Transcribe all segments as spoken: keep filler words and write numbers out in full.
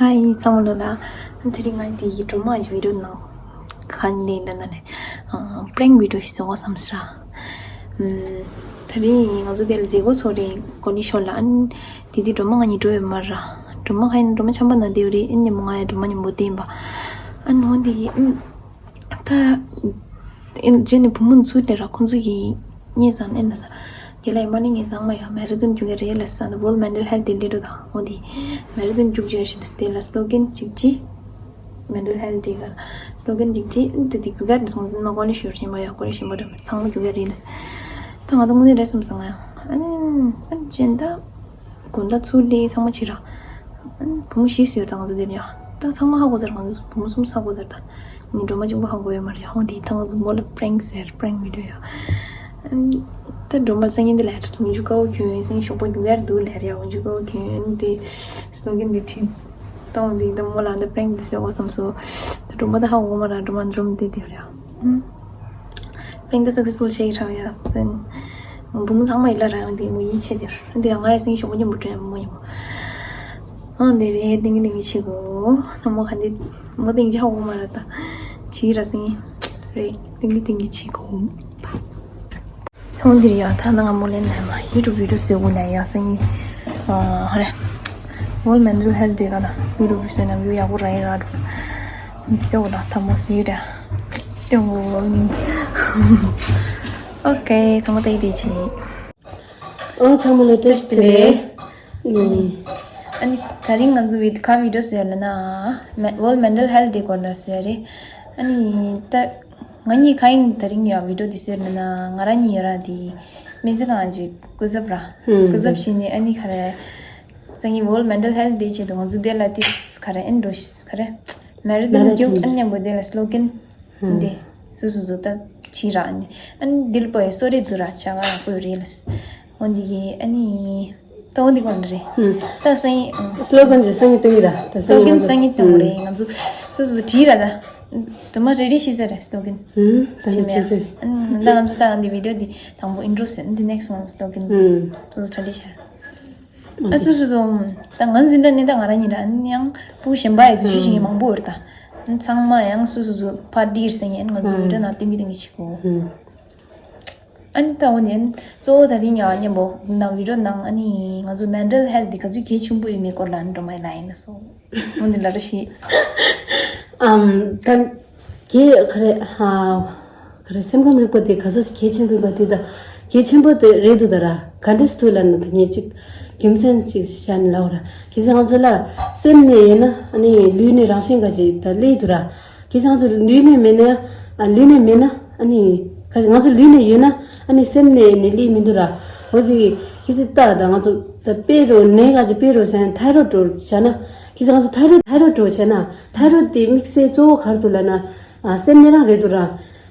ཧའི་ཚང་མ་ལོ་ལ། དེ་རིང་ང་དེ་ཡི་སྒྲོལ་མ་གི་བི་ཌིའོ་ནང་ག་ནས་ལ་ན་ལས་པྲེང་བི་ཌིའོ་ཞིག་བཟོ་གོ་བསམ་སྲ། དེ་རིང་ང་ཚོ་དེ་ལ་མཛད་སྒོ་ཚོགས་རེད་གོ་ནི་ཤོར་ལ། ཨན་དེ་དུས་སྒྲོལ་མ་ང་གཉིས་འགྲོ་ཡོད་མ་ར། སྒྲོལ་མ་ག་ཡིན་སྒྲོལ་མ་ཆམ་པ་ན་དེ་རེད། ཨན་ཉི་མོ་ང་ཡ་སྒྲོལ་མ་ཉི་མོ་བསྟན་པ། ཨན་ཧོ་དེ་གི་ཨམ་ད། ཨེ་རྗེས་ནས་བུ་མོ་ཚུར་སླེབས་ར་ཁོང་ཚོ་གིས་རྙེད་ཙང་ཨེ་ན་ས། དེ་ལ་ཡིན་པ་ནི་ངས་ཚང་མ་ཡང་མེ་ར་ཐོན་རྒྱུག་གི་རེད་ལ་ས་འདི་World Mental Health Day ལེ་འགྲོ་དང་འོ་དེ། མེ་ར་ཐོན་རྒྱུག་རྒྱུ་ཞིག་དེ་ལ་སི་ལོ་གན་གཅིག་ཅི། Mental Health Day ག་སི་ལོ་གན་གཅིག་ཅི་ཨེ་དེ་དེ་རྒྱུག་ག་རེད་སོང་ཙང་མ་གོ་ནི་ཞོར་ཞིམ་པ་ཡོད་གོ་རེ་ཞིམ་པ་འགྲོ་མེད་ཚང་མ་རྒྱུག་གི་རེད་ལ། ད་ང་ད་དངོས་གནས་རེད་བསམ་སོང་ང་ཡང་ཨ་ནི་ཨ་ནི་ཅན་ད། དགོང་དག་ཚུར་སླེབས་ཚང་མ་ཕྱིར་ར། བུ་མོ་བཞི་སུ་ཡོད་ད་ང་ཚོ་འདིར་ཡ། ད་ཚང་མ་ཧ་གོ་ཚར་ང་ཚོ་བུ་མོ་གསུམ་ཧ་གོ་ཚར་ད། ངའི་སྒྲོལ་མ་གཅིག་པོ་ཧ་གོ་ཡོད་མ་རེད་ཡ། འོ་དེ་ད་ང་ཚོ་མོ་ལ་པྲེང་སེར་པྲེང་བི་ཌིའོ་ཡ། ད་སྒྲོལ་མ་སང་ཉིན་འདི་ལ་ཡ་འུ་ཅུ་ཀའོ་ཁྱོད་སང་ཞོགས་པ་རྒྱུག་ཡར་འདུག་ལ་ཡ་འུ་ཅུ་ཀའོ་ཁྱོད་ཨ་ནི་དེ་སི་ལོ་གན་འདི་ཁྲིད། ད་འོ་དེ་ད་མོ་ལ་འདི་པྲེང་འདི་སེ་འོ་བསམ་སོ། ད་སྒྲོལ་མ་ད་ཧ་གོ་མ་ར་སྒྲོལ་མ་འཛོམས་དེ་དེ་ར་ཡ། པྲེང་ད་སག་སེ་སི་ཕུལ་བྱས་ཡི་ར་ཡ། བུ་མོ་ཚང་མ་ཡི་ལ་ར་ཡང་དེ་མོ་ཡིད་ཆེས་དེར་འདི་ཡང་ང་ཡི་སེང་ཞོགས་པ་ཉིན་མོ་དྲན་མོ་ཡིན་མོ། ཨང་དེ་རེད་ཏིང་གི་ཏིང་གི་ཆེ་གོ། ན་མོ་ག་འདི་མོ་ཏིང་ཅི་ཧ་གོ་མ་ར་ད། ཆི་ར་སེང་རེད་ཏིང་གི་ཏིང་གི་ཆེ་གོ། ཨང་དེ་རེད་ཡ་ད་ན་ང་མོ་ལེན་ན་མ་ཡུ་ཊུབ་བི་ཌིའོ་བཟོས་གོ་ན་ཡ་སེང་ཨ་ཧ་རེ། World Mental Health Day ག་ན་ཡུ་ཊུབ་བཟོས་ན་ཡུ་ཡག་པོ་ར་ཡི་ར་འགྲོ། མི་སེ་འོ་ལ་ཐ་མོ་སི་ར། ཏེ་འོ། ཨོ་ཁེ་ཚང་མ་ཏེ་ཏེ་ཆི། ཨོ་ཚང་མ་ལ་བཀྲ་ཤིས་བདེ་ལེགས། ཨ་ནི་ད་རིང་ང་ཚོ་བི་ཁ་བི་ཌིའོ་བཟོས་ཡ་ལ་ན་World Mental Health Day སྐོར་ལ་བཟོས་ཡ་རེད། ཨ་ནི་ད་ང་གཉིས་ག་ཡིན་ད་རིང་ཡ་བི་ཌིའོ་འདི་བཟོས་ཡ་ལ་ན་ང་རང་གཉིས་ཡོད་ར་དེ་སྨན་རྩིས་ཁང་གི་སྐུ་ཚབ་ར་སྐུ་ཚབ་བྱས་ནས་ཨ་ནི་ག་རེ་སང་ཉིན་World Mental Health Day ཆེད་དུ་ང་ཚོ་དེ་ལ་དེ་ག་རེ་ཨེ་འགྲོ་ག་རེ་མེ་ར་ཐོན་རྒྱུག་ཨ་ནི་མཉམ་པོ་དེ་ལ་སི་ལོ་གན་འདི་སུ་སུ་སུ་ད་ཆི་ར་ཨ་ནི་ཨ་ནི་དིལ་པོ་ཡི་སོ་རེ་དུ་ར་ཆ་ག་ཡག་པོ་ཡོད་རེད་ལ། འོ་འདི་གི་ཨ་ནི་ད་འོ་འདི་གོ་འདི་རེད། ད་སང་ཉིན་སི་ལོ་གན་ཅི་སང་ཉིན་སྟོན་གི་ར་ད་སི་ལོ་གན་སང་ཉིན་སྟོན་གི་རེད། ང་ཚོ་སུ་སུ་བྲིས་ར་ད་དུ་མ་རེ་རེ་ཤི་ས་རེད་སི་ལོ་གན་ད་ནི་ཆེ་ཆེ། ཨ་ནི་ད་ང་ཚོ་ད་འདི་བི་ཌིའོ་འདི་དང་པོ་ཨིན་ཊྲོ་ཟེར་འདི་ནེག་སི་ང་ཚོ་སི་ལོ་གན་སུ་སུ་གྲ་སྒྲིག་བྱ། ཨ་སུ་སུ་སུ། ད་ང་འཛིན་གྲྭ་ནི་ད་ང་རང་ཉིད་རང་ཡང་ཕྲུ་གུ་གཞན་པ་ཡི་འཛུལ་ཞུགས་བྱེད་མཁན་མང་པོ་ཡོད་རེད་ད། ཚང་མ་ཡང་སུ་སུ་སུ་ཕར་འདིར་ཟེར་མཁན་ང་ཚོ་བི་ཌིའོ་ནང་སྟོན་གི་སྟོན་གི་བྱེད་དགོས། ཨ་ནི་ད་འོ་ནས་གཙོ་བོ་ད་རིང་ཡང་མཉམ་པོ་ནང་བི་ཌིའོ་ནང་ཨ་ནི་ང་ཚོ་མེན་ཊལ་ཧེལ་ཐི་འདི་ག་ཚོད་གལ་ཆེན་པོ་ཡོད་མེད་སྐོར་ལ་ཨ་ནི་སྒྲོལ་མ་ཡིན་ལ་ཡིན་ན་སོང་། འོ་ནི་ལ་ར་ཤི། ཨམ་ད། གལ་ག་རེ་ཧ། ག་རེ་སེམས་ཁམས་རིག་པ་དེ་ག་ཚོད་གལ་ཆེན་པོ་ཡིན་པ་དེ་དང་གལ་ཆེན་པོ་དེ་རེད་འདུག་ད་ར་ག་འདྲས་སུ་ཐུག་ལབ་ན་ད་ངས་ཅིག་རྒྱུ་མཚན་ཅིག་བཤད་ནས་ལབ་ར་གལ་སྲིད་ང་ཚོ་ལ་སེམས་ནད་ཡོད་ན་ཨ་ནི་ལུས་ནད་རང་བཞིན་ག་ཅིག་ད་སླེབས་འདུག་ར་གལ་སྲིད་ང་ཚོ་ལུས་ནད་མེད་ན་ཡང་ཨ་ལུས་ནད་མེད་ན་ཨ་ནི་ག་ང་ཚོ་ལུས་ནད་ཡོད་ན་ཨ་ནི་སེམས་ནད་ནི་སླེབས་མི་འདུག་ར་འོ་དེ་གལ་སྲིད་ད་ད་ང་ཚོ་ད་དཔེ་རུ་ནད་ག་ཅིག་དཔེ་རུ་བྱས་ན་ཐའི་རོ་ཌི་འདྲ་བྱས་ན་གལ་སྲིད་ང་ཚོ་ཐའི་རོ་ཐའི་རོ་ཌི་འདྲ་བྱས་ན་ཐའི་རོ་ཌི་དེ་དམིགས་བསལ་གཙོ་བོ་ག་རེ་འདུག་ལབ་ན། ཨ་སེམས་ནད་རང་རེད་འདུག་ར།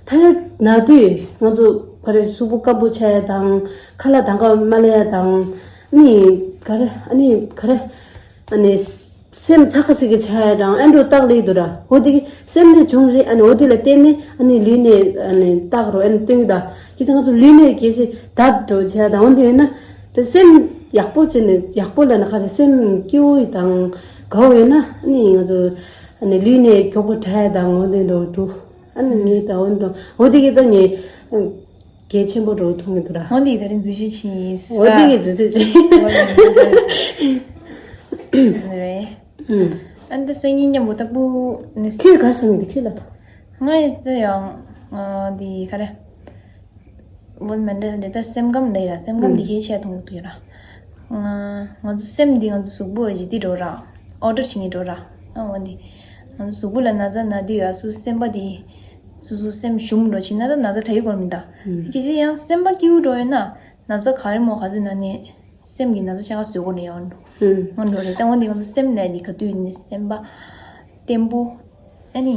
ཐའི་རོ་ཌི་ན་དུས་ང་ཚོ་ག་རེ་གཟུགས་པོ་སྐམ་པོ་ཆགས་ཡ་དང་ཁ་ལག་དང་ག་མ་ལེན་ཡ་དང་ནི་ག་རེ་ཨ་ནི་ག་རེ་ཨ་ནི་སེམས་ཚ་ཁ་ཚིག་གི་ཆགས་ཡ་དང་ཨ་འགྲོ་རྟགས་སླེབས་འདུག་ར། འོ་དེ་གི་སེམས་ནད་བྱུང་རེད། ཨ་ནི་འོ་དེ་ལ་བརྟེན་ནས་ཨ་ནི་ལུས་ནད་ཨ་ནི་རྟགས་རོ་ཨ་ནི་སྟོན་གི་ད་གི་ཚེ་ང་ཚོ་ལུས་ནད་གལ་སྲིད་དབ་འགྲོ་བྱས་དང་འོ་དེ་ཡོད་ན་དེ་སེམས་ཡག་པོ་བྱས་ནས་ཡག་པོ་ལབ་ན་ག་རེ་སེམས་སྐྱིད་པོ་ཡི་དང་དགའ་བོ་ཡོད་ན་ཨ་ནི་ང་ཚོ་ཨ་ནི་ལུས་ནད་མགྱོགས་པོ་དྲག་ཡ་དང་འོ་དེ་འགྲོ་འདུག་ཨ་ནི་ངས་ད་འོ་འདུག་འོ་དེ་གི་ད་ངས་གལ་ཆེན་པོ་འགྲོ་མཐོང་གི་འདུག་ར། འོ་དེ་གི་ད་རིང་འཛུལ་ཞུགས་བྱས། འོ་དེ་གི་འཛུལ་ཞུགས་བྱས། རེད། ཨུམ། ཨ་ནི་ད་སང་ཉིན་མཉམ་པོ་ད་སྤུ་ནི། ཁྱོད་ག་རེ་བསམ་གི་འདུག་ཁྱོད་ལ་ད། ང་ཡི་ཚེ་ཡང་ཨ་འདི་ག་རེ། བོད་མི་འདྲ་འདི་ད་སེམས་ཁམས་འདྲ་ཡ་སེམས་ཁམས་འདི་གལ་ཆེ་མཐོང་གི་ཡོད་ར། ང་ང་ཚོ་སེམས་འདི་ང་ཚོ་གཟུགས་པོ་ཡི་འདི་འགྲོ་ར། ཨོར་ཌར་བྱེད་མཁན་འགྲོ་ར། ཨ་འོ་འདི། ང་ཚོ་གཟུགས་པོ་ལ་ན་ཚ་ན་དུས་ཡ་སུ་སེམས་པ་འདི། སུ་སུ་སེམས་ཞུམ་འགྲོ་ཕྱིན་ན་ད་ན་ཚ་དྲག་ཡོད་པར་མི་འདའ། གལ་སྲིད་ཡང་སེམས་པ་སྐྱིད་པོ་འགྲོ་ཡོད་ན་ན་ཚ་ག་རེ་མོ་ག་ཚོད་ན་ནི་སེམས་ཀྱི་ན་ཚ་ཆ་ག་བཟོད་སྒོ་ནས་ཡོང་འགྲོ། ཨང་འགྲོ་རེད་ད་འོ་འདི་ང་ཚོ་སེམས་ནད་འདི་ག་དུས་ནི་སེམས་པ་བརྟན་པོ། ཨ་ནི།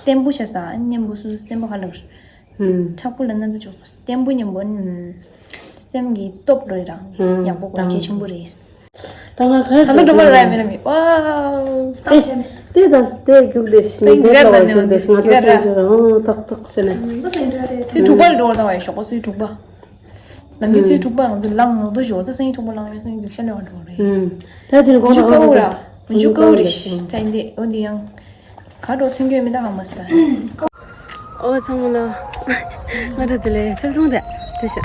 བརྟན་པོ་བྱ་ས་ཨ་ནི་མཉམ་པོ་སོ་སོ་སེམས་པ་ག་ལ་བར། ཧུམ། མཁྲེགས་པོ་ལ་ན་ཚ་འཇོག་སོ་བརྟན་པོ་མཉམ་པོ་ཨ་ནི། སེམས་ཀྱི་སྟོབས་རེད་རང་ཧུམ། ཡག་པོ་གོ་གལ་ཆེན་པོ་རེད། ད་ང་ག་རེ་ད་ང་འགྲོ་མ་ར་མི་ར་མི་ཝའོ། ད་ཨེ། དེ་དང་དེ་རྒྱུགས་ལས་ཤི་ནི་དེ་ལ་བ་རྒྱུགས་ལས་ཤི་ང་ཚོ་སེམས་ཀྱི་རང་ཏག་ཏག་བྱས་ནས། སུའི་དྲུག་པ་ལ་འགྲོ་བ་དང་བ་ཡི་ཞོགས་པ་སུའི་དྲུག་པ། ནམ་རྒྱུན་སུའི་དྲུག་པ་ང་ཚོ་ལངས་ནོ་དོ་ཞོགས་ད་སང་ཉིན་དྲུག་པ་ལངས་ཡོད་སང་ཉིན་རིག་ཤ་ལེན་བ་འགྲོ་རེད། ད་དེ་ནི་དགོང་དག་ང་ཚོ། འཇུག་གོ་རེ་ཤི་ཏན་ཏེ་འོ་འདི་ཡང་། ག་འགྲོ་ཚུན་གྱི་མི་འདང་མ་སྟ། ཨོ་ཚང་མ་ལ། ང་ར་དེ་ལས་ཚབ་ཚང་དེ་དེ་ཤ།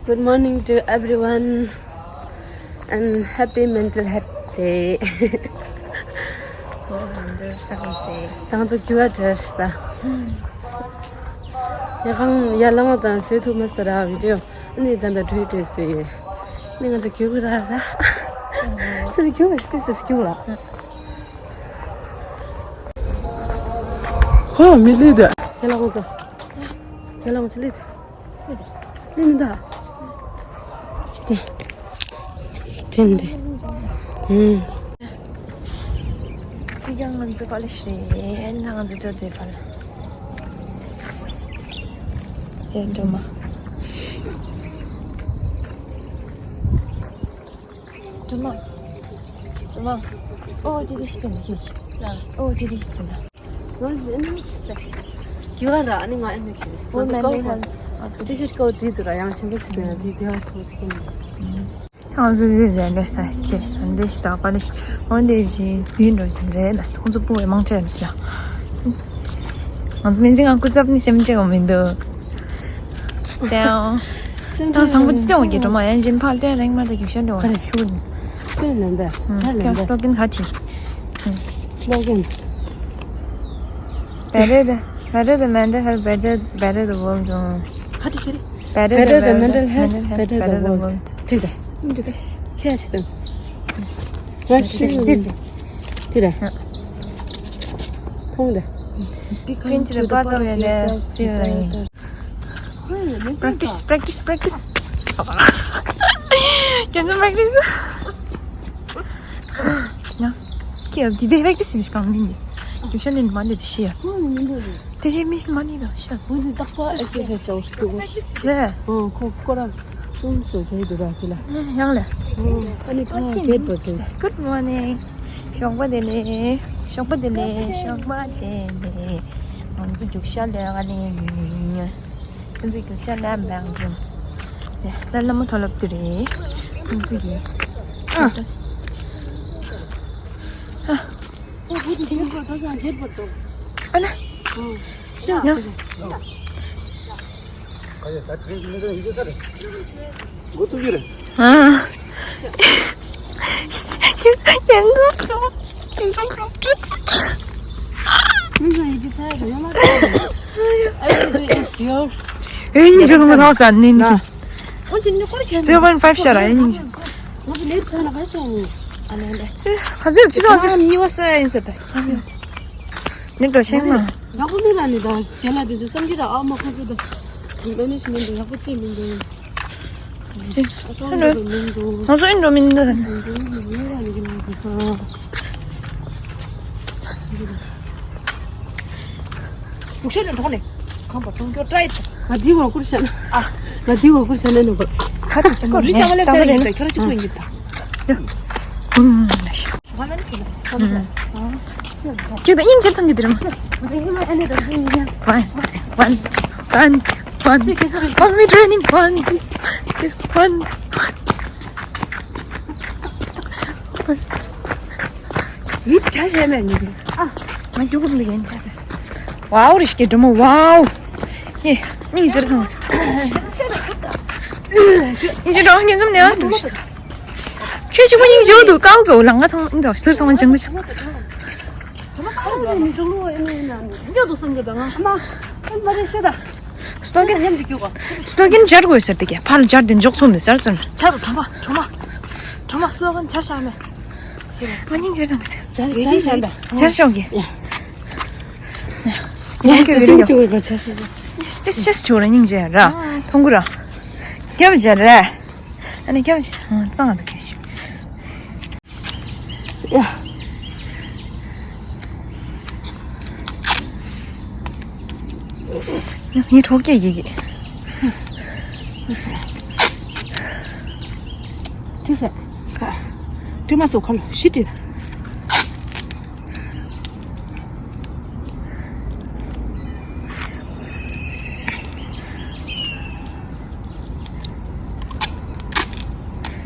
Good morning to everyone and happy mental health day. ད་ང་ཚོ་རྒྱུ་བ་བྲལ་ཤི་ད། ཡ་ཁང་ཡ་ལ་མ་དང་བཟོས་ཐུབ་མ་ས་ར་བི་ཌི་ཡོ། ཨ་ནི་ད་ལྟ་བྲོས་བྲོས་བཟོས་ཡོད། ཨ་ནི་ང་ཚོ་རྒྱུག་ར་ར། ཚུར་རྒྱུག་བ་ཤི་ཏེ་སུ་རྒྱུག་ལ། ཧོ་མི་ལི་ད། ཁྱེད་ལ་ཁོང་ཚོ། ཁྱེད་ལ་ཁོང་ཚོ་ལི་ད། ལི་མི་ད། དེ། དྲིན་དེ། ཨུམ། དེ་ག་ང་ཚོ་ཀོ་ལེ་ཇི་རེད། ཨ་ནི་ང་ཚོ་འགྲོ་དེ་ཕར་ལ། དེ་འགྲོ་མ། འགྲོ་མ། འགྲོ་མ། ཨོ་དེ་དེ་ཤི་དེ་མི་ཁྱེད་ཤི། ཨོ་དེ་དེ་ཤི་དེ་ན། ང་ཚོ་ཨ་ནི་ཁྱེད་ད། རྒྱུ་བ་ར་ཨ་ནི་ང་ཨ་ནི་ཁྱེད། ཨོ་ང་ཚོ་ཀོ་ཧལ་ཨ་ཁུ་དེ་ཤི་ཀོ་དེ་དུ་ར་ཡང་ཆེན་པོ་ཞིག་དེ་ན་དེ་དེ་བ་ཐོག་དེ་ཁྱེད་ནི། ཐང་ཟི་ཟི་ཟི་ལེ་ས་ཁེ་ཨན་དེ་ཤི་ད་ཀ་ལེ་ཤི་ཨོན་དེ་ཞི་དུས་འགྲོ་ཞིན་རེད་ལ་ཁོང་ཚོ་སྤུ་བའི་མང་ཆེ་རེད་ས། ང་ཚོ་མིན་ཅི་ང་སྐུ་ཚབ་ནི་སེམས་ཅན་མི་འདུག་དེའང་ད་བཟང་པོ་སྟོན་གྱི་འགྲོ་མ་ཡན་ཅིན་ཕར་སྟོན་རེང་མ་ད་རྒྱུ་ཤ་འགྲོ་བ་ཤུ་ནི་སྟོན་ལན་པས་ད་ལན་པས་སྟོ་ཀིན་ཁ་ཆི་སྟོ་ཀིན། Better the better the mental health, better better the world. ཁ་ཆི་ཤི་རེད། Better the mental health, better the world. དེ་ད། ཁྱེད་ཆི་དང་། ང་ཤི་རེད། དེ་ར། ཕུང་ད། Be kind to the part of yourself. Practice, practice, practice. Can you practice? Yes. ཁྱེད་ཀྱིས་དེ་practice་ཞིག་གང་མིན་ནི། རྒྱུ་ཤ་ནི་མ་ནི་དེ་ཤེས་ཡ། དེ་མི་ཤི་མ་ནི་དང་ཤ། ཁོང་ཚོས་རྟག་པར་exercise་བྱ་བ་ཞིག་འདུག་ལས། ཨོ་ཁོ་ཁོ་རང་གསུམ་སོ་བྱས་འདུག་ར་དེ་ལ། ཡང་ལས། ཨོ་ཨ་ནི་ཕ་གེ་པར་ཏེ། Good morning. ཞོགས་པ་བདེ་ལེགས། ཞོགས་པ་བདེ་ལེགས། ཞོགས་པ་བདེ་ལེགས། ང་ཚོ་རྒྱུག་ཤར་ལས་ཀ་ནས་ཡིན། ང་ཚོ་རྒྱུག་ཤར་ལས་འབངས་ཅིང་། ལ་ལ་མོ་ཐོ་ལབ་དུ་རེད། ང་ཚོ་གི་ཨ། ཨ། ཨ་ན། ཡང་། འགོ་ཚུགས་ཀྱི་རེད། ཨ། ཡང་འགོ་ཚུགས། ཡང་འགོ་ཚུགས། མི་ཚོ་ཡི་གེ་ཚ་ཡ་ཡོང་མ་ཐག་ཨ་ཡི་གེ་ཡོར། ཨེ་ཉིན་ཚོ་མ་ཐག་ས་ནིན་ཞིག zero point five ཤར་ཨེ་ཉིན་ཞིག་ང་ཚོ་ལེབ་ཚ་ན་ག་ཆ་ཡིན། ཨ་ནི་ལེ། ཁ་ཚོད་ཅི་ཚོད་ཅི་ཚོད་གཉིས་པ་ས་ཡིན་ཟེར་ད། ནི་འགྲོ་ཤེས་མ། ཡག་པོ་མི་ལ་ནི་ད་རྒན་ལགས་དེ་ཚོ་བསམ་གྱི་ར་ཨ་མ་ཁོ་ཚོ་ད། མེ་ནེ་ཇི་མེན་ཊི་ཡག་པོ་བྱས་མི་འདུག་ཨ་ཧ་ལོ། ང་ཚོ་ཨིན་འགྲོ་མི་འདུག་ང་ཚོ་ཨིན་འགྲོ་མི་འདུག་ང་ཚོ་ཨིན་འགྲོ་མི་འདུག་ཡུག་ཤ་ནས་འགྲོ་ནས་ཁང་པ་གཏོང་རྒྱུ་ཏྲའི་ང་འདི་བ་ཀུར་ཤ་ན། ཨ། ང་འདི་བ་ཀུར་ཤ་ན་ནུ་བ། ཁ་ཅིག་ཏུ་མི་ལྕང་མ་ལེབ་ཙམ་ཡིན་ད་ཁྱོད་ར་གཅིག་པུ་ཡིན་གྱི་ད། ཁྱོད་ད་ཨིན་ཇི་ཐང་གི་དེ་རིང་། One, one, one, one, one, me training, one, two, one, two, one, two. ཡིད་ཆ་ཤེས་མེད་ནི། ཨ། ང་རྒྱུག་གི་མི་ཡིན། ཝའོ་རིས་ཀྱི་འགྲོ་མོ་ཝའོ། ཡེ། སྙིང་རྗེ་ཐང་། སྙིང་རྗེ་འགྲོ་ངན་འཛོམས་ནས་ཨ་འགྲོ་ཤི། ཁྱོད་ཅིག་པོ་སྙིང་རྗེ་འདུག་ཀའོ་ཀའོ་ལང་ང་ཚང་འདུག་ཟུར་ཚང་མ་ཅང་གི་ཆུ། སྟོ་གིན་སྟོ་གིན་སྦྱར་དགོས་ཟེར་དེ་གས་ཕར་སྦྱར་དེ་འཇོག་ཚོམ་ནས་ཟེར་ཟེར། སྦྱར་རོ་གྲོ་མ་གྲོ་མ་གྲོ་མ་སྟོ་གིན་སྦྱར་བཞག་མེད། ང་སྙིང་རྗེ་དང་གི་ཚེ། སྦྱར་བཞག་གི། ཡ། ཡ། ཡ། ཅི་ཅི་ཅི་ཅི་ཅི་ཅི་ཅི་ཅི་ཅི་སྙིང་རྗེ་ར། མཐོང་གི་ར། རྒྱབ་སྦྱར་ར། ཨ་ནི་སྐྱབས་ཆེ། ཨང་། གཙང་དུ་ཁེལ་ཞིག་ཡ། ངའི་གྲོགས་སྐྱེས་ཀྱི་གི་དེ་ཟེར། ས། དྲི་མ་སོགས་ཁ་ལོ་ཤི་དྲི།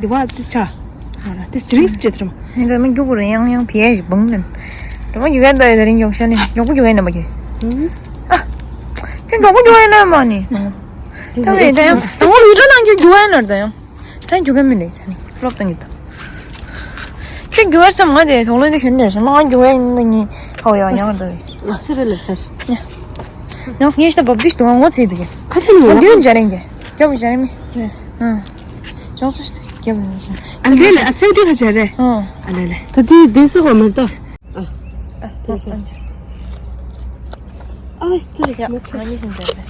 དེ་བ་དེ་ཆ། ཨ་ར་དེ་རིང་སི་ཅེ་དེ་ར་མ། ངས་ར་མི་རྒྱུག་རེ་ཡང་ཡང་བྱས་ཤིག་བང་ནན། ར་མ་རྒྱུག་ཡ་ད་ཡ་དེ་རིང་མགྱོགས་ཤ་ནི་མགྱོགས་པོ་རྒྱུག་ཡ་ན་མ་གི། ཨ། ཁྱོད་མགྱོགས་པོ་རྒྱུག་ཡ་ན་མ་ནི། ད་རེད་ད་ཡང་ད་ངོ་ཡུལ་གྲོ་ནང་རྒྱུག་རྒྱུག་ཡ་ན་ར་ད་ཡང་། ད་རྒྱུག་ག་མི་འདུག་ད་ནི་ལོབ་བཏང་གི་ད། ཁྱོད་རྒྱུག་པར་ཙམ་ང་དེ་དོགས་ལོ་འདི་ཁྱོད་འདྲ་ཞིག་མ་ང་རྒྱུག་པ་ཡིན་ན་ནི་ཧའོ་ཡ་ཡང་འདུག་ང་ཚེ་རིང་ལ་ཆར། ཡང་ངས་ཤི་ད་བབ་དིཤ་འདུག་ང་ངོ་ཚེ་འདུག་ག་ཁ་ཤས་ནི་ང་མདུན་འཇའ་རིང་གི་རྒྱབ་འཇའ་རིང་མི། ཨ། ཅོང་སོ་ཤི་རྒྱབ་ནས་ཤི། ཨ་འདི་ལ་ཨ་ཚེ་འདི་ཁ་ཆ་རེད། ཨ། ཨ་ལ་ལ། ད་དེ་དེ་སོ་བ་མི་ད། ཨ། ཨ་ཨ་ཨ་ཨ། ཨ་ཅི་རེད་ཡ་ང་གཉིས་ཤིང་བྱས་ཏེ།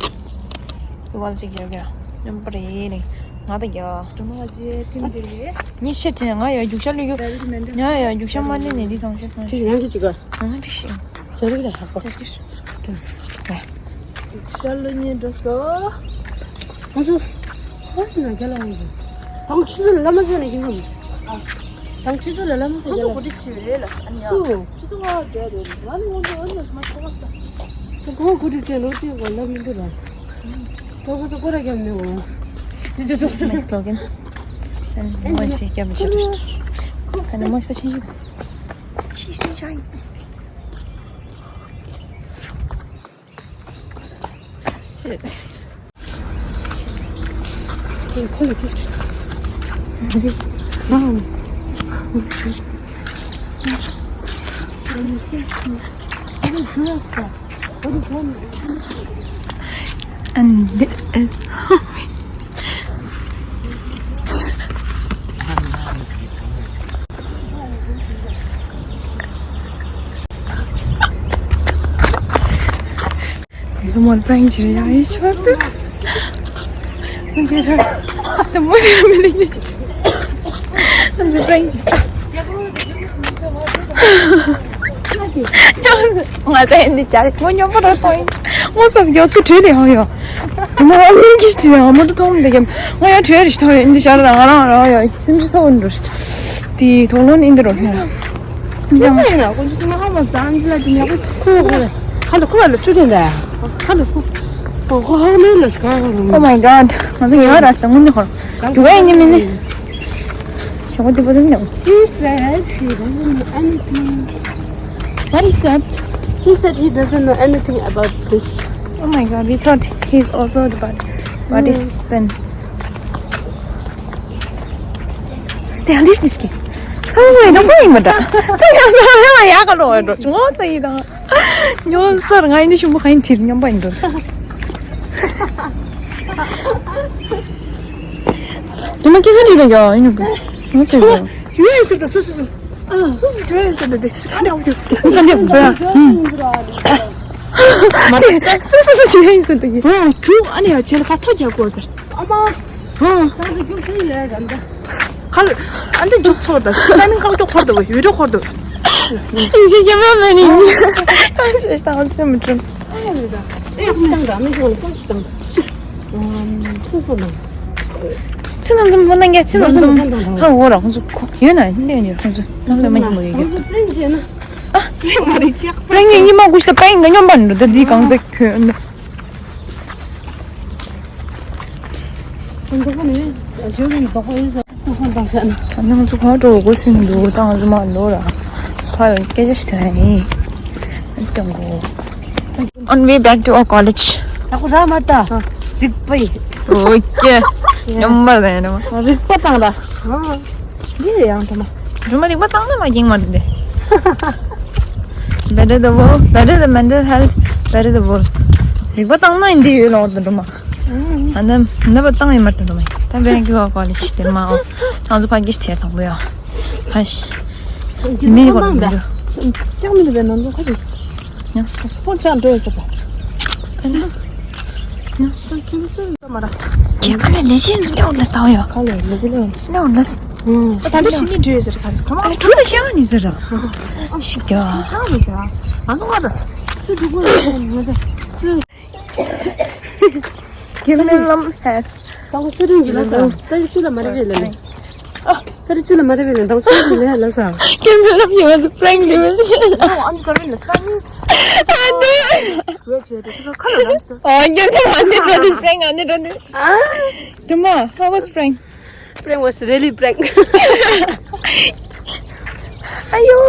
ཝལ་ཅིག་རྒྱབ་རྒྱབ་མཉམ་པ་རེད་ནི་ང་ད་རྒྱབ། ངས་ཤེས་ཏེ་ང་ཡ་རྒྱུག་ཤ་ལུས་རྒྱུ། ང་ཡ་རྒྱུག་ཤ་མ་ལུས་ནས་འདི་ཐང་ཤོད་ཐང་ཅི་ཤོད། ཡང་གི་ཅི་ག་ང་ཅིག་ཤེས། ཟ་རིག་ལ་ཧ་གོ། རྒྱུག་ཤ་ལུས་ཉིན་འགྲོ་སོ། ང་ཚོ། ཁོ་ན་རྒྱ་ལ་ཡོང་གི་ཨང་ཆུ་ཚོད་ལ་ལ་མ་ཚོད་ནས་ཡིན་གམ། དང་ཆུ་ཚོད་ལ་ལ་མ་ཚོད་རྒྱ་ལ། ཁོ་ཚོ་གོ་སྒྲིག་བྱས་རེད་ལ་ཨ་ནི་ཡ། སུ། ཆུ་ཚོད་ལྔ་བརྒྱད་རེད་ང་ནི་སྔོན་འགྲོ་ཨ་ནི་ལ་ཞུ་མ་ཐོག་མ་ས། ཁོ་གོ་སྒྲིག་བྱས་ནོར་ཅིག་གོ་ལ་མི་འདུག་ར། ཁོ་ཁོ་ཚོ་སྐོར་ར་རྒྱབ་ནས་འོང་། དེ་ཚོ་ཚོ་ཚོ། Next vlog in. And མོ་ཤེས་རྒྱབ་ནས་ཤོད་རེད། ཨ་ནི་མོ་ཤེས་ཆེན་ཞིག་ཤི་སུན་ཆའི། And this is Someone prank you, yeah, you sure? Okay, the most humiliated. That's a prank. ང་ད་ཡིན་འདི་ཅར་ངོ་སྙོམས་པོ་རོ་ཐོང་ཡིན། ངོ་སོ་སོ་ཚུར་བྲོས་ནས་ཧང་ཡོ། དེ་ནས་ཨ་མིན་གྱིས་དེ་ཡང་མོ་ཏོ་ཐོང་འདི་ཀྱང་ང་ཡང་བྲོས་རེ་ཞིག་ཐོང་ཡོད་འདི་ཤར་རང་རང་རང་ཡོད་སེམས་ཅི་ཚ་བོ་འགྲོ། དེ་དོགས་སློང་ནི་འདི་རོ་ཧེ། མི་ཡང་ཡིན་ར་ཁོང་ཚོ་སེམས་ཧ་མ་དང་འདི་ལ་དེ་ཉག་པོ་ཁོ་ཁོ་ཁ་ལ་ཁོ་ལ་ཚུར་བྲོས་ལ་ཁ་ལ་སོ། ཁོ་ཁོ་ཧ་མེ་ལ་སྐ་ཁ་ལ། Oh my god. ང་ཚོ་ཡང་ར་སྟ་ངུ་ནི་ཧོ། རྒྱུ་ག་ཡིན་ནི་མིན་ནི། ཞོགས་པ་དེ་པོ་དེ་མིན་ནོ། He said he doesn't know anything. What is that? He said he doesn't know anything about this. Oh my god, we thought he's also the participant. དེ་ཡང་འདི་ནི་སྐྱེ། ཧ་ལས་དང་པོ་ཡིན་མ་འདྲ། དེ་ཡང་ཡང་ཡག་ག་ལོ་འགྲོ། ངོ་ཚ་ཡི་དང་། ཉོ་སར་ང་ཡིན་འདི་ཞུམ་པ་ཧ་ཡིན་ཁྲིར་མཉམ་པ་ཡིན་འགྲོ། དེ་མ་སྐད་ཆ་དྲིས་ད་ཡ་ཡིན་ནོ། ང་ཚོས་ཡོད། ཡོད་ཡིན་ཟེར་ད་སུ་སུ་སུ། ཨ་སུ་སུ་ཁྱོད་ཡིན་ཟེར་ད་དེ་ཁ་ནས་འོང་རྒྱུ། ཁ་ནས་འོང་རྒྱུ། སུ་སུ་སུ་ཡིན་ཟེར་ད་གི། ཨ་ཁྱོད་ཨ་ནི་ཡ་ཆེ་ལ་ཁ་ཐོ་རྒྱག་དགོས་ཟེར། ཨ་མ། ཨ། ད་ཚོ་རྒྱུག་ཚུལ་ཡོད་རེད་འདི། ཁ་ལ། ཨ་འདི་རྒྱུག་ཚོར་ད། ད་མིན་ཁ་རྒྱུག་འཁོར་ད་བ་ཡོད་འགྲོ་འཁོར་ད། ཡིན་ཞིག་རྒྱབ་ཡོད་མེད་ནི། ད་ཞེས་ད་ཧོན་སེམས་མི་ཁྲོམ། ཨ་ཡ་མི་ད། ཨེ་ཡག་ཤི་དང་ད་མི་ཞིག་ལ་སོ་ཞིག་དང་། སུ། སུ་སུ་དང་། ཚི་ནང་འཛོམས་ཧོན་ནང་ག་ཚི་ནང་འཛོམས། ཧ་འོ་ར་ཁོང་ཚོ་ཁོ་ཡོད་ན་ལས་ནི་ཁོང་ཚོ་ནང་ལ་མ་ཡིན་ལོ་ཡོད་གི། ཨ། ང་རེ་ཀྱག་པ་ཡིན་ཉི་མ་གུས་ད་པ་ཡིན་ད་སྙོམས་པ་འགྲོ་ད་འདི་གང་ཟེར་ཁྱོད། ང་ཚོ་ཕར་འགྲོ་དགོས་ཟེར་འདུག་ད་ང་ཚོ་མར་ལོག་ར། ཕར་སྐད་ཆ་ཞིག་དྲན་ཡིན། སྟོན་གོ On way back to our college. ད་ཁོ་ར་མ་ལྟ། རིག་པ་ཡིན། ཨོ་ཀེ། ཉམས་མར་ད་ཡིན་ནོ། རིག་པ་དང་ར། འདི་ཡང་དུ་མ། སྒྲོལ་མ་རིག་པ་བཏང་ན་མ་རྒྱང་མ་རེད་དེ། Better the world, better the mental health, better the world. རིག་པ་བཏང་ན་ཡིན་དེ་ཡོད་ལོག་དུ་འགྲོ་མ། ཨ་ནི་ནི་བ་བཏང་ཡིན་མ་དུ་འགྲོ་མ་ཡིན། ད་བེན་ཀི་བ་ཀོ་ལེ་ཇི་དེ་མ་འོ། ང་ཚོ་ཕ་གི་ཆེ་དང་པོ་ཡོ། ཧ་ཤི། མི་རིག་པ་མི་འགྲོ། ཀྱང་མི་འདུག་བེན་ནང་ཚོ་ཁ་ཅིག་ཉག་སོ། ཕོན་ཆང་འགྲོ་ཡོད་ཚོད་པ། ཨ་ནི། ཉག་སོ། ཁྱེད་ཁ་ལས་ལས་ཆེན་ལེའོ་ལ་སྟའོ་ཡོ། ཁ་ལས་ལེ་གི་ལེའོ། ལེའོ་ལ། ད་ལྟ་ཞི་ལི་འགྲོ་ཡོད་ཟེར་ག་རེ་ག་མ། ཨ་ནི་གྲུ་ལ་ཤ་ནི་ཟེར་ར། ཤི་གྱ། ཆང་ནི་ཟེར། ང་ཚོ་ང་ད། སུ་འགྲོ་གོ་ཡོད་ཟེར་ང་ད། Give me love has. ད་ང་སུ་རིང་གི་ལ་ས། ད་རི་ཆུ་ལ་མ་རེ་བས་ལ་ནི། ཨ། ད་རི་ཆུ་ལ་མ་རེ་བས་ལ་ད་ང་སུ་རིང་གི་ལ་ལ་ས། Give me love you want to prank me with shit. ཨ་ནི་ག་རེ་ལ་ས་ནི། ཨ་ནི། ཁ་ལ་ལ་ས། Oh, guess what? I did this prank. I did this. Duma, how was prank? Prank was really prank. ཨ་ཡོ།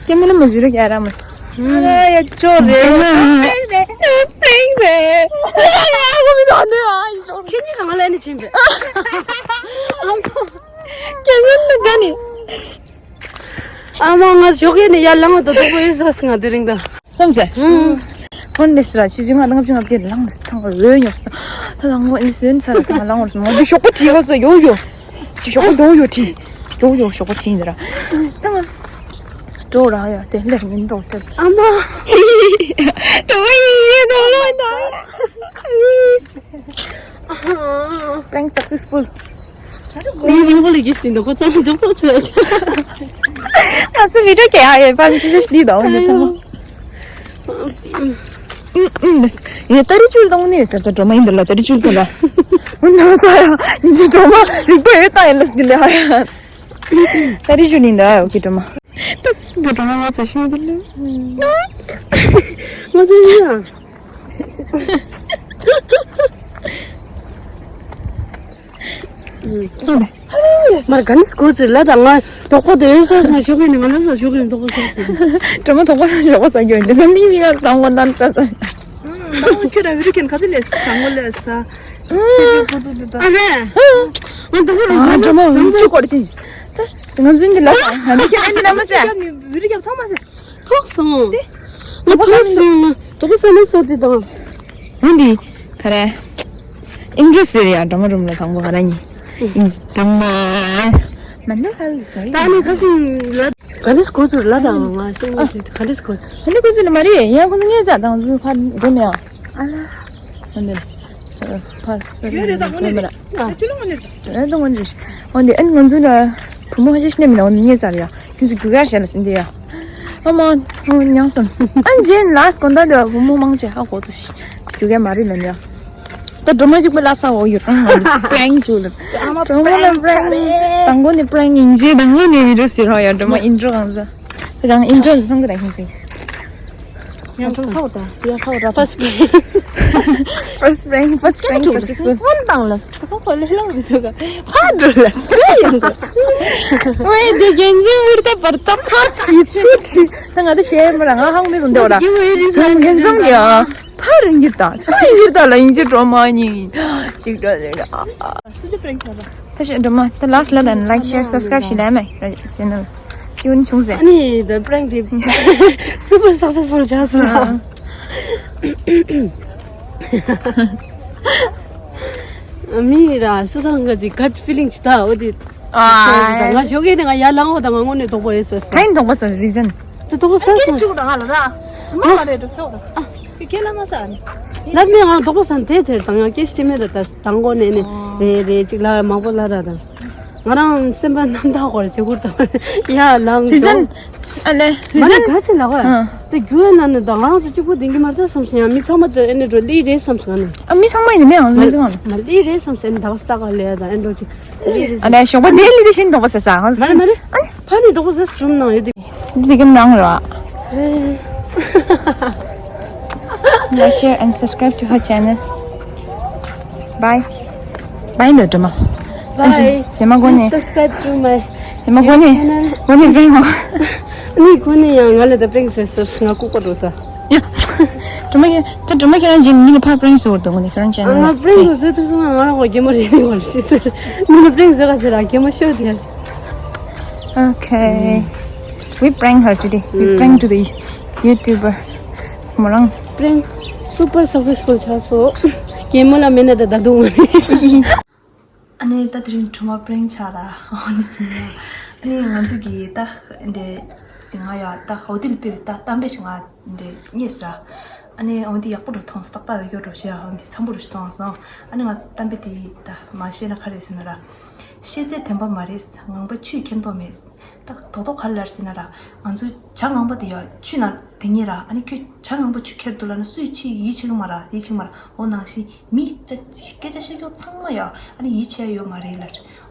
ཀེ་མེ་ར་མ་བཟོས་ར་ཀ་ར་མ། ཨ་ཡ་ཅོ་རེད། prank རེད། ཁྱེད་གཉིས་གང་ལ་ནི་ཕྱིན་པས། ཁྱེད་གཉིས་ནི་ག་ནི། ཨ་མ་ང་ཞོགས་ཀས་ནས་ཡར་ལངས་བ་དང་དོག་པོ་ཡོད་ས་ང་དེ་རིང་དང་། སོང་ཟེར། ཧོན་ལེ་སི་ར་ཆུ་ཚོད་ལྔ་དང་ལྔ་བཅུ་ང་བརྒྱད་ལངས་སི་ཐང་འོད་ཉོག་སི་ཐང་། ལངས་འོད་ནི་སོན་ཚ་ར་ཐང་ལངས་འོད་སི་མོ་འདི་ཞོགས་པ་བྲིས་ཧོ་སོ་ཡོ་ཡོ། ཅི་ཞོགས་པ་ཡོ་ཡོ་བྲིས། ཡོ་ཡོ་ཞོགས་པ་བྲིས་འདི་ར། ཐང་འགྲོ་ར་ཡ་དེ་ལེར་ཉིན་ཏོག་ཅག་ཨ་མ། དོ་ཡི་དོ་ལོ་ད། Prank successful. ངའི་རིང་པོ་ལས་ཀྱི་སྟེང་དུ་ཁོ་ཚང་མ་འཇོག་ཚར་ཆོད། ང་ཚོ་བི་ཌིའོ་ཀེ་ཧ་ཡེ་ཕ་མི་ཆུ་ཆུ་ལི་དང་ངེ་ཚང་མ། ཨུ་ཨུ་ལས། ངས་ཏ་རི་ཅུལ་དང་ནས་ཟེར་ཏེ་སྒྲོལ་མ་ཡིན་འདི་ལ་ཏ་རི་ཅུལ་དེ་ལ། འོ་ན་ད་ཡ་ཡིན་གྱི་སྒྲོལ་མ་རིག་པ་ཡོད་ད་ཡིན་ལ་འདི་ལ་ཧ་ཡ། ཏ་རི་ཅུལ་ཡིན་ད་ཡ་ཨོ་ཁེ་སྒྲོལ་མ། ད་འདི་སྒྲོལ་མ་ང་ཚོ་ཤི་མི་འདི་ལ། ང་ཚོ་ཡིན་ཡ། མར་ག་ནས་གོ་ཚུལ་ལ་དང་ང་དོག་པོ་དེ་ཡོད་ས་ང་ཞོགས་ཀྱི་ནི་ང་ལ་ས་ཞོགས་ཀྱི་ནི་དོག་པོ་ས་ཟེར། སྒྲོལ་མ་དོག་པོ་ཞོགས་པ་ས་རྒྱུ་ཡིན་དེ་ས་ནི་མི་ང་དང་པོ་ནམ་ས་ས། ད་ཁྱོད་ར་བི་རུ་ཁན་ག་ཚོད་ལས་ས་ངོ་ལས་ས། སི་རུ་ཁོ་ཚོ་དེ་ད། ཨ་རེ། ང་དོག་པོ་རང་ཨ་སྒྲོལ་མ་ང་ཚོ་ཀོ་ར་ཅིན། ད་ང་ཚོ་འདི་ལ་ས་ང་ནི་ཁྱེད་ཨ་ནི་ལ་མ་ཟེར། བི་རུ་ཁན་ཐོག་མ་ཟེར། ཐོག་སོང་། ང་ཐོག་སོང་། ང་དོག་པོ་ས་ནི་སོ་དེ་དང་། འོན་ཏེ། ག་རེ། ཨིན་དྲོ་ཟེར་ཡ་སྒྲོལ་མ་རུམ་ལ་དང་པོ་ག་རེ་ཉིན། ཨིན་སྒྲོལ་མ། མ་ནུ་ཧལ་ཟེར། ད་ནི་ཁ་སང་ལ། ག་འདྲས་གོ་ཚུལ་ལ་དང་ང་སེམས་ནས་ག་འདྲས་གོ་ཚུལ། ག་འདྲས་གོ་ཚུལ་མ་རེད་ཡང་ཁོ་ཚོ་ངས་ཙག་དང་ཚུལ་ཕར་འགྲོ་མེད་ཨ། ཨ་ལ། ཨ་ནི། ཕར་ས་ཡོད་རེད་ད་འགྲོ་མེད་ཨ། ཅི་ལོ་ང་ནི་རེད། ཨེ་ད་ང་ནི་རེད། འོན་ཏེ་ཨ་ནི་ང་ཚོ་ལ་བུ་མོ་ཧ་ཤེས་ཤེས་ནས་མིན་ན་འོན་ཏེ་ངས་ཙག་རེད་ཡ། ཁྱོད་ཚོ་རྒྱུ་གར་བྱས་ལ་ཟིན་ཏེ་ཡ། ཨ་མ། ཨ་ཉང་སམ་སི། ཨན་ཇེན་ལ་སྐོན་ད་འདི་བུ་མོ་མང་ཆེ་ཧ་གོ་ཚོ་ཤི། རྒྱུ་ག་མ་རེད་ལ་འདི་ཡ། ད་སྒྲོལ་མ་གཅིག་པུ་ལ་ས་འོ་ཡུར་ཨང་ང་ཚོ་པྲེང་བྱུ་ལ། སྒྲོལ་མ་ལ་པྲེང་དང་པོ་ནི་པྲེང་ཡིན་ཅེ་དང་པོ་ནི་བི་ཌིའོ་ཟེར་ཧ་ཡ་སྒྲོལ་མ་ཨིན་ཊྲོ་གང་ས། ད་གང་ཨིན་ཊྲོ་ཟེར་ཐང་གི་ད་ཁྱིམ་སི། ཡང་ཚང་ཚོགས་དང་ཡང་ཚོགས་ར་ཕར་སི་པྲེང་། ཕར་སི་པྲེང་ཕར་སི་པྲེང་སག་སེ་སི་ཕུལ། ཧོན་དང་ལ་ཁོ་ལེ་ལོ་མི་ཐུག་ག་ཕར་འགྲོ་ལ་སེ་ཡང་གོ། ཝེ་དེ་རྒན་ཟིན་འུར་ད་བར་ད་ཕར་ཁྲིད་ཚུར་ཁྲིད་ད་ང་ད་ཤེས་མ་ར་ང་ཧང་མི་རུང་དེ་བ་ར། དུང་རྒན་ཟིན་ཡ་ཕར་རིང་གི་ད་ཚུར་རིང་གི་ད་ལ་ཡིན་ཅི་སྒྲོལ་མ་ཉིན་ཅིག་ད་ལེ་ར། ད་ཤེས་སྒྲོལ་མ་ད་ལ་སི་ལ་དང་ལའིཀ་ཤེར་སབ་སི་ཀ་རབ་ཞིག་ལས་མེད་ཟེར་ནོ། ཅི་ཡོན་བྱུང་ཟེར། ཨ་ནི་the prank དེ་super successful ཆགས་སོང་། མི་ར་སུ་ཚང་ག་ཅིག་gut feeling ཅི་ད་འོ་དེ། ཨ། ང་ཞོགས་ཀས་ནས་ང་ཡར་ལངས་འོ་ད་ང་དངོས་གནས་དོག་པོ་ཡོད་ཟེར་སོང་། ག་ཡིན་དོག་པོ་ཟེར་རི་ཛན། དེ་དོག་པོ་ཟེར་སོང་། ཅུག་རང་ལ་ར། ཟུ་མ་མ་རེད་འགྲོ་ཟེར་བ་ར། ཨ། ཁྱེད་ལ་མ་ཟེར་ཨ་ནི། ལབ་མེད་ང་དོག་པོ་ཟེར་དེ་དེར་དང་ཡང་སྐད་ཆ་དྲིས་མེད་ད་ད་དང་གོ་ནས་ནས་རེད་རེད་ཅིག་ལ་མང་པོ་ལ་ར་ད། ང་རང་སེམས་པ་རྣམ་དག་སྐོར་བྱེད་ཁུར་དང་ཡ་ལང་རི་ཛན། ཨ་ལེ་རི་མ་ནི་ཛན། ག་ཚོད་ལ་གོ་ཨ། དེ་རྒྱུ་ཡ་ན་ནི་ད་ང་རང་ཚོ་གཅིག་པུ་དེང་གི་མ་ད་བསམ་སོང་ཡ་མི་ཚང་མ་དེ་ཨེ་ནི་འགྲོ་ལི་རེད་བསམ་སོང་ནི། ཨ་མི་ཚང་མ་ཡིན་ནི་མེད་ཨང་མི་ཚང་མ། མ་ལི་རེད་བསམ་སོང་ཨེ་ནི་ད་ག་ས་ད་ག་ལེ་ཡ་ད་ཨེ་འགྲོ་ཅིག་ལི་རེད་ཨ་ལེ་ཞོགས་པ་དེ་ལི་དེ་བཞིན་དོག་པོ་ཟེར་ས་ཨང་། མ་རེད་མ་རེད། ཨ་ནི་ཕ་ནི་དོག་པོ་ཟེར་སུམ་ནང་ཡོད་དེ། འདི་གི་ནང་ར། Like, share and subscribe to her channel. Bye. Bye འདི་དྲི་མ། Bye. ཇེ་མ་གོ་ནས། Please subscribe to my ཇེ་མ་གོ་ནས། channel. གོ་ནས་པྲེང་ཧོ། ནི་གོ་ནས་ཡང་ང་ལ་ད་པྲེང་ཟེར་ཟེར་ང་ལྐུགས་པ་འགྲོ་ད། ཡ། དྲི་མ་གི་ད་དྲི་མ་གི་རང་ཇེ་མི་ལ་ཕ་པྲེང་ཟེར་བར་འདུག་གོ་ནས་ཁྱེད་རང་ཅན་ང་པྲེང་ཟེར་ཟེར་དུས་སོང་ང་རང་གོ་རྒྱལ་མོ་རེད་ནི་གོ་ཞེས་ཟེར། མི་ལ་པྲེང་ཟེར་ག་ཅི་ར་རྒྱལ་མོ་ཤོར་དེ་ཡ། Okay. We prank her today. We prank to the YouTuber. མོ་རང་། Prank super successful ཆགས་སོང་། རྒན་མོ་ལ་མེད་ན་ད་ད་དུང་། ཨ་ནི་ད་དེ་རིང་དྲི་མ་པྲེང་ཆགས་ར་ཨོ་ནི་ཟིན་ཡ། ཨ་ནི་ང་ཚོ་གི་ད་འདྲེ་དེ་ང་ཡ་ད་ཧོ་ཏེལ་པེ་ད་གཏམ་དཔེ་ཞིག་ང་འདྲེ་རྙེད་སོང་ར། ཨ་ནི་འོན་ཏེ་ཡག་པོ་རུ་མཐོང་སོང་ཏག་ཏག་ཡོད་རུ་བྱས་འོན་ཏེ་འཚམ་པོ་རུ་ཞིག་མཐོང་སོང་། ཨ་ནི་ང་གཏམ་དཔེ་དེ་ད་མ་བཤད་ན་ག་རེ་ཟེར་ན་ར། ཤེས་ཚད་དམ་པ་མ་རེད། ངང་པ་ཆུས་ཁྱེར་མདོག་མེད། ད་དོ་དོ་ག་ལ་ཟེར་ན་ར། ང་ཚོའི་ཇ་ངང་པ་དེ་ཡ་ཆུ་ནང་དེ་ཉིད་ར། ཨ་ནི་ཁྱོད་ཇ་ངང་པ་ཆུ་ཁྱེར་འདུག་ལ་ན་སུས་ཆི་ཡིད་ཆེས་ཀྱི་མ་ར་ཡིད་ཆེས་ཀྱི་མ་ར། འོ་ནང་བཞིན་མི་སྐད་ཆ་བཤད་ཀྱོག་ཚང་མ་ཡ་ཨ་ནི་ཡིད་ཆེས་ཡོད་མ་རེད་ལ།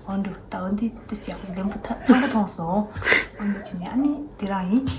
འོ་འདུག་ད་འོ་འདི་དེ་ཡག་པོ་ལེན་པོ་ཐ་ཚང་པོ་མཐོང་སོང་། འོ་འདི་བྱས་ནས་ཨ་ནི་དེ་རང་ཡིན།